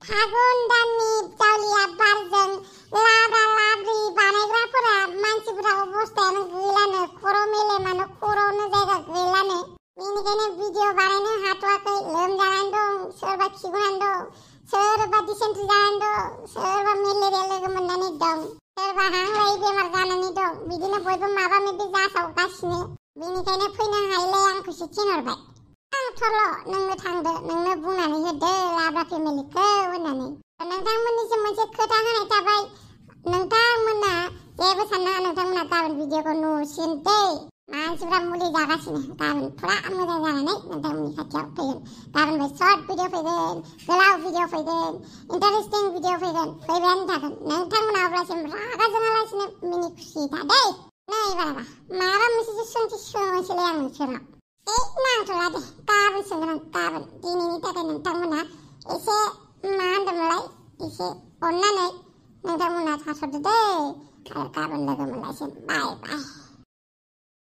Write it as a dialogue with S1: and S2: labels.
S1: फागुन दाननि जावलिया बारजों लाब्रा लाब्रि बानायग्राफोरा मानसिफोरा अबस्थायानो गैलानो खर' मेलेमानो खर'आवनो जायगा गैलानो बेनिखायनो भिडिअ बानायनो हाथ'वाखै लोमजानानै दं सोरबा खिगुनानै दं सोरबा डिसेन्ट्रि जानानै दं सोरबा मेलेरिया लोगो मोननानै दं सोरबा हां लायै बेमार जानानै दं बिदिनो बयबो माबा माबि जासावगासिनो बेनिखायनो फैनो हायैलाय आंखौसो थिनहरबाय थरल' नोंनो थांदो नोंनो बुंनानै होदो लाब्रा फेमिलिखौ होननानै नोंथांमोननिसिम मोनसे खोथा होनाय थाबाय नोंथांमोना जेबो साननाङा नोंथांमोना गाबोन भिडिअखौ नुसिन दै मानसिफ्रा मुलि जागासिनो गाबोन फुरा मोजां जानानै नोंथांमोननि खाथियाव फैगोन गाबोन सर्ट भिडिअ फैगोन गोलाव भिडिअ फैगोन इन्टारेस्टिं भिडिअ फैगोन फैबायानो थागोन नोंथांमोना अब्लासिम रागा जोङालासिनो मिनि खुसि था दै नै बाराबा माबा मोनसे सोंथि सोंनोसैलाय आं नोंसोरनाव नांथ'ला दे गाबोन सोंगोन आं गाबोन दिनैनि थाखाय नोंथांमोना एसे मा होनदोंमोनलाय एसे अननानै नोंथांमोना थाथ'दो दै आरो गाबोन लोगो मोनलायसिगोन बाय बाय